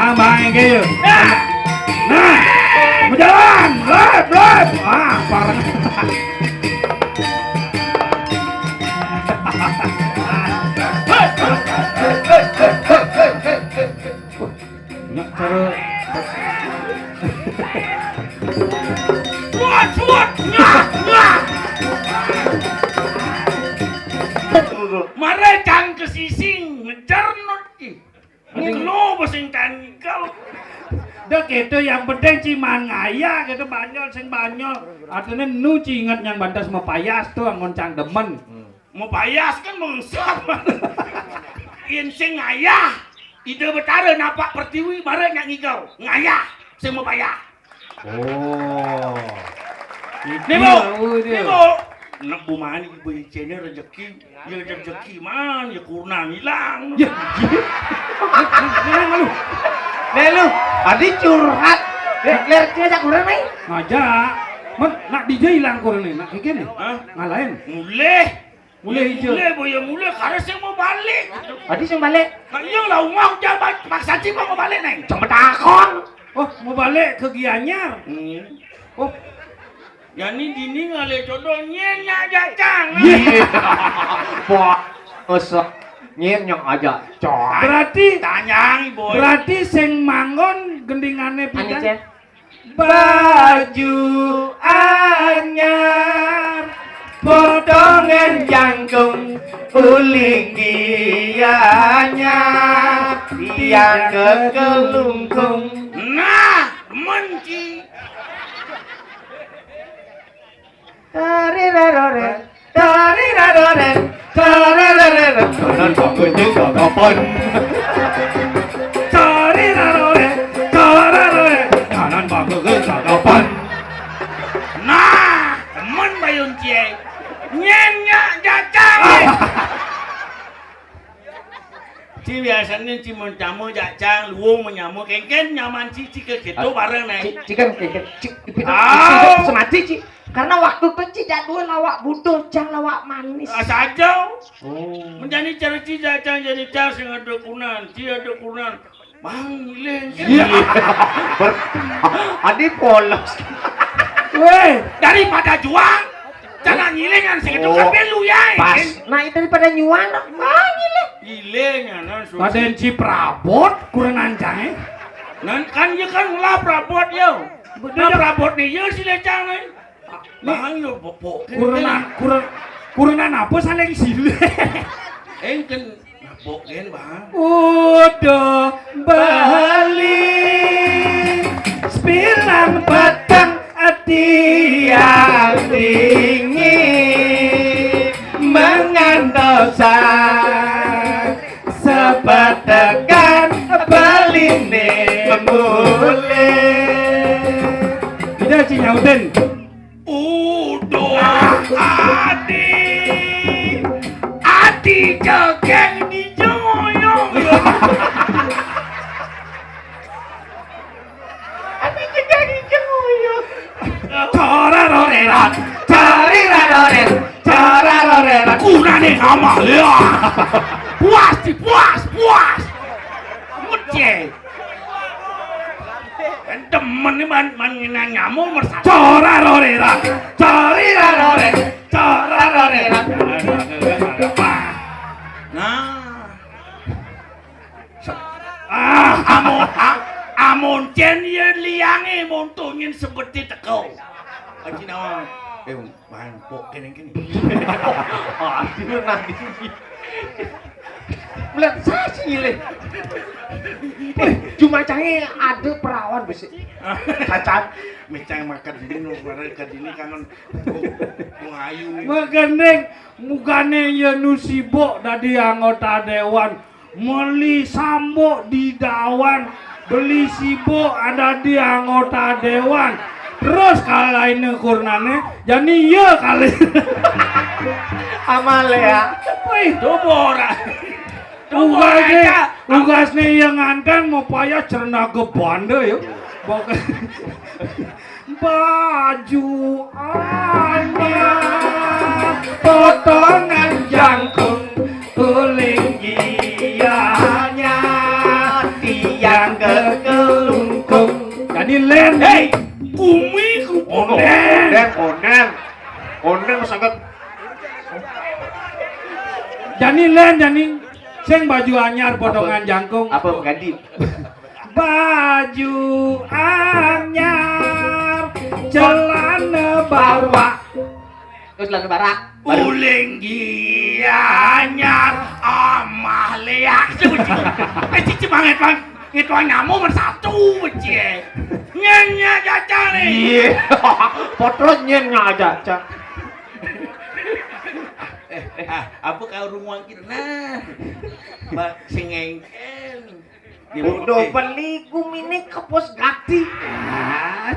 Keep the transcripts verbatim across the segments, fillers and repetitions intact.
Tambah iki yo. Nah, mau jalan, lep, lep. Ah, pareng. Nggak cara. Suat, suat, nyah, nyah. Mare cang kesising ngejar nut ki. Ini lo basing tani kau. Dah gitu, yang penting ciman ngaya gitu, banyol sing banyol. Artinya nu ci inget yang bantas mapayas tuh, anggon cang demen. Mapayas kan mengsap. Yen sing ngayah, Ida Betara napak pertiwi, mara nyak ngigau. Ngayah, sing mapayah. Oh. Iki Nih, Bu. Mau dia. Nih, Bu. Nek Bu Mani, Bu Icene rezeki. Ya rezeki man, ya kurnan hilang. Ya, iya. Ngene malu. Nih lu, tadi curhat. Ler cek kurang nih. Ngajak. Men, nak dija hilang kurang nih, nak iki nih. Hah? Ngalahin. Mulih. Mulih ijo. Mulih, boya mulih, kare sing mau balik. Tadi sing balik. Nah, iya lah, umah udah ba-, paksa sih mau balik nih. Cuma takon. Oh, mau balik ke Gianyar. Hmm. Oh. Yani dini ngale jodoh nyen nyak jacang. Iya. Wah, masa nyen nyak aja, coy. Berarti tanyang, Boy. Berarti sing manggon gendingane Ani, pidan? Cen. Baju anyar, potongan jangkung, uling gianyar, tiang kekelungkung. Nah, menci. Tarirarore, tarirarore, tarararara. Kanan bagus juga kapan. Tarirarore, tararore. Kanan bagus juga kapan. Nah, temen bayun cie. Nyen nyak jacang. Ci biasane ci mencama jacang, luung menyama, kengken nyaman ci, ci ke gitu bareng, Neng. Ci, ci kan kengken, ci, ipit, ipit, semati, ci. Karena waktu itu ci jadwal lawak butuh, jang lawak manis. Ah, saja. Oh. Menjadi cara ci jacang jadi cang sing ada kunan, ci ada kunan. Bang, ngiling. Iya. Ber-, adi polos. Weh, daripada juang, jangan ngilingan sing itu. Oh, kan lu ya. Pas. Nah, itu daripada nyuan, ah, ngiling. Ngiling, ya, nah, susah. Paden ci prabot, kurang ancang, eh. Nan kan ya kan lah prabot ya. Bener. Nah, prabot nih ya si lecang nih. Bang, yo, bopok. Kurenan, kuren-, kurenan apa saling silih? Engken, nabok yen, Bang. Udah bali, sepilan petang ati yang dingin, mengantosan sepetekan baline mulih. Tidak, Ci Nyauten. Uduh, adi, adi jegeng di joyong. Adi jegeng di joyong. Cararorerat, cariraroret, cararorerat. Kunane Amalia. Puas, Ci, puas, puas. Mucek. Kan demen nih man, man ngenang nyamuk mersatu. Cora rorera, cori rorere, cora rorera. Nah. Se-, ah, amun, ah, amun cen ye liange mun tungin sebeti teko. Aji nawa. Eh, Bang, pok kene-kene. Aduh, nanti. Melihat saya sih ngilih. Wih, cuma cange ada perawan besi. Cacat. Mecang makan dini, no, kemarin ke dini kangen. Wong, wong ayu. Magending, mugane ya nu sibuk dadi anggota dewan. Meli sambok di dawan, beli sibuk ada di anggota dewan. Terus kalaine kurnane, jani iya kali. Amale ya. Wih, coba ora. Coba ora, ugasne, Cak. Ugasne iya nganten mau payah cerna gebande ya. Bok-, Baju anyar, potongan jangkung, kuling gianyar, tiang Angkat kelungkung. Jadi len. Hei, bumi kerupuk. Onden, onden. Onden sangat. Jani len, jani. Sing baju anyar potongan jangkung. Apa ganti? Baju anyar, celana baru. Terus lalu barak. Uling gianyar amah leak. Cici, eh, cici manget bang. Ngitung nyamu men satu, cici. Nyen nya jaca nih. Iya. Potros nyen nya jaca. Eh, eh, ah, apa kau rumuang kita? Nah. Ba sing engkel. Udah beli gumine ke pos gati.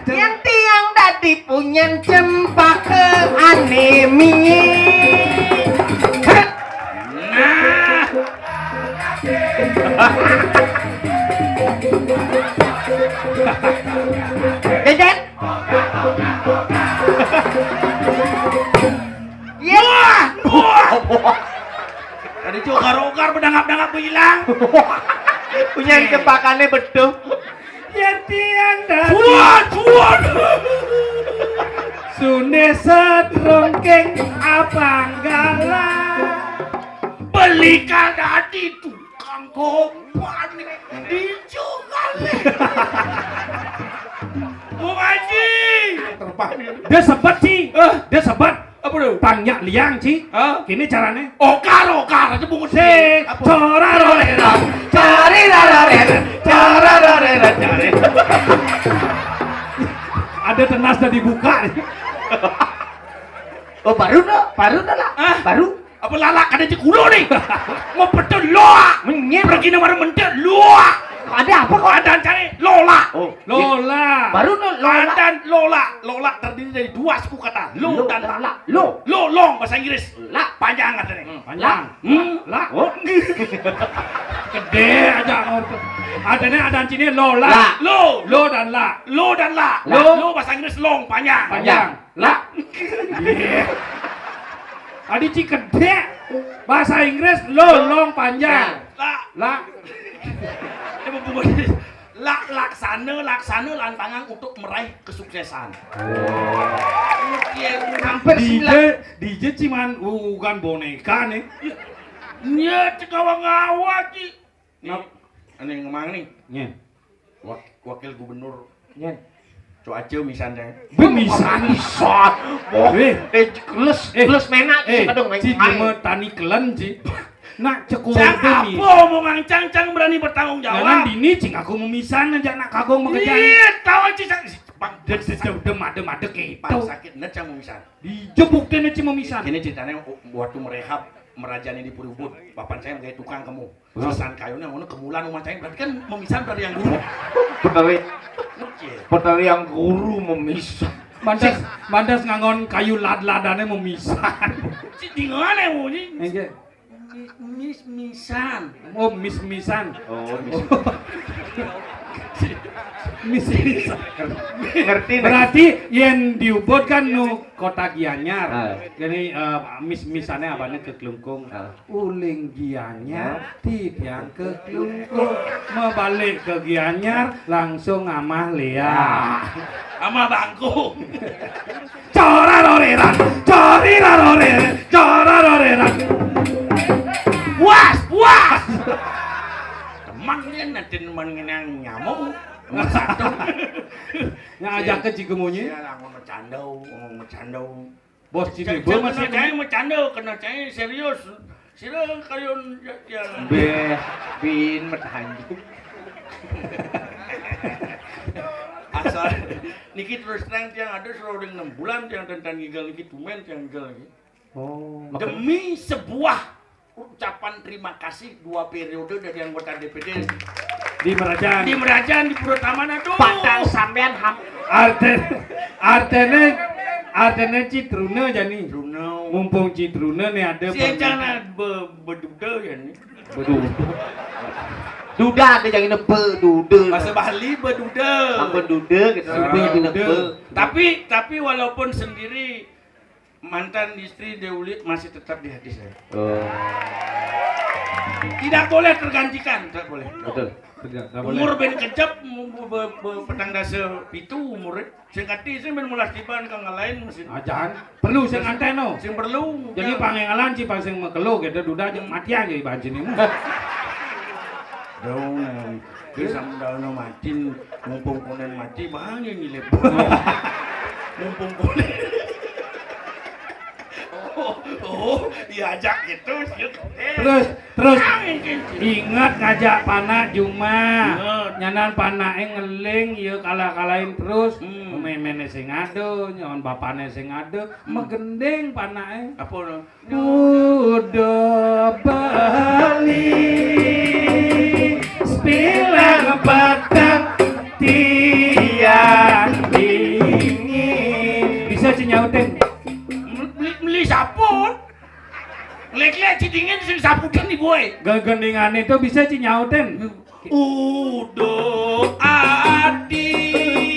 Yang tiang dadi punyen cempaka anemi. Nah. Dedet. Iya. Wah, wah. Tadi cogar-ogar bedangap-dangap hilang. Punya yang cepakannya betul. Ya tiang dah. Suan, suan. Sunde setrongkeng apa gala. Beli kadati tukang kompani di Cungale. Bung Haji. Dia sebet sih. Eh. Dia sebet. Apa tu? Tanya liang, Ci. Ha? Kini carane. Okar, okar aja bungut. Sing. Apa? Cora rorera, cari rorera, cora rorera, cari. Ada tenas dah dibuka nih. Oh, baru no, baru no lah. Ah. Baru. Apa lalak ada di kulo nih? Mau betul loak. Menyem. Pergi nama mentek loak. Ada apa kok? Ada cari lola. Oh. Lola. Baru no lola. Ada lola. Lola terdiri dari dua suku kata. Lo dan la. Lo. Lo, long bahasa Inggris. La. Panjang katanya. Hmm, panjang. Hmm. La. Oh. Gede aja ngomong. Adanya ada sini lola. La. Lo. Lo dan la. Lo dan la. La. Lo. Lo bahasa Inggris long, panjang. Panjang. La. Iya. Tadi ci gede. Bahasa Inggris lo, long, panjang. La. La. Ini mempunyai la, laksana, laksana lantangan untuk meraih kesuksesan. Iya, hampir sembilan. D J, D J cuman ugan boneka nih. Iya, cekawa ngawa, Ci. Nih, ane ngemang nih. Nyen. Wak-, wakil gubernur. Nyen. Coace misalnya. Be misan. Misan. Oh, eh, eh, keles, eh, keles menak, eh, kadang main ci main. Cuma tani kelen, ci. Nak cekul. Cang apa omongan cang, cang berani bertanggung jawab? Jangan dini, cing aku memisan aja nak kagong mengejar. Iya, tahu ci, cang. Bang, de, de, de, de, made, made, gitu. Bang, sakit net cang memisan. Dijebuk deh, ci memisan. Ini ceritanya waktu merehab, merajani di Puri Ubud. Bapak saya sebagai tukang kamu. Pesan kayunya ngono kemulan rumah cai, berarti kan memisan dari yang guru. Bener ya. Oke. Bener yang guru memisan. Mandas, mandas ngangon kayu lad-ladane memisan. Ci di mana ya, Bu, ci? Nggih. Mis-, misan. Oh, mis-misan. Oh, mis-. Mis-misan. Ngerti, ngerti. Berarti yen diubut kan nu kota Gianyar. Ah. Jadi, eh, mis-misane abane ke Klungkung. Ah. Uling Gianyar, ya. Titiang ke Klungkung. Mebalik ke Gianyar, langsung amah Lea. Amah bangku. Cora roreran, cori roreran, cora roreran. Puas, puas. Teman dia nanti teman ngenang nyamuk. Nomor satu. Yang ajak ke Cigemunyi. Saya ngomong bercanda, ngomong bercanda. Bos Cing, cing, bos cing, masih kena cai bercanda, kena cai serius. Sira kayun ya, ya. Beh, bin matahanju. Asal niki terus terang tiang ada sudah udah enam bulan tiang tentang gigal niki tumen tiang gigal niki. Oh, demi sebuah ucapan terima kasih dua periode dari anggota D P D di Merajan. Di Merajan, di Purwotaman, aduh. Padang sampean ham. Artene, artene, artene Citruna jani. Truna. Mumpung Citruna nih ada. Si Encana be-, beduda ya nih. Beduda. Duda ada yang ini beduda. Bahasa Bali beduda. Ampun duda gitu. Ah, beduda. Tapi, tapi walaupun sendiri, mantan istri Dewi Ulit masih tetap di hati saya. Oh. Tidak boleh tergantikan, tidak boleh. Betul. Tidak, tidak boleh. Umur ben kejep, mu- mu- be- be- petang dasa pitu umur. Sing kati sing ben mulas tiban kang lain mesti. Ah, jangan. Perlu sing anteno. Sing perlu. Jadi pangéngalan ci pang sing makelo gitu duda jeung matian jadi bahan sini. Dong, dia sama daun mati, mumpung konen mati, bang yang ngilip. Mumpung konen. Oh, oh, iya ajak gitu. Terus, terus ingat ngajak panak juma. Ingat. Nyanan panake ngeling ya kalah-kalahin terus. Hmm. Méméné sing ada, nyawan bapakné sing ada, megending panake. Apa no? Udah bali sepilang patang tiang dingin. Bisa ci nyautin. Beli, beli sabun. Lek-lek ci dingin sing sabutin nih boy. Gegendingan itu bisa ci nyautin. Udah adi.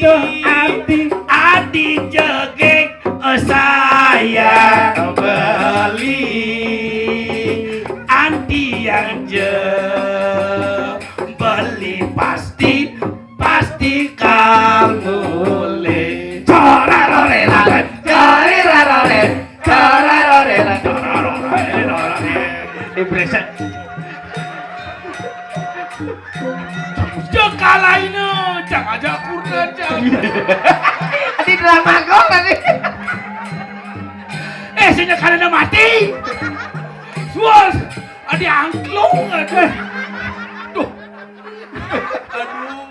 Udah adi. Adi jegeg saya beli. Adi yang je beli pasti pasti kamu le. Corarore lalat, corarore, corarore lalat, corarore lalat. Eh, breset. Jeng kalaina, jang aja purna, jang. Di drama kok tadi. Eh, sing kalaina mati. Suas, adi angklung, aduh. Duh. Aduh.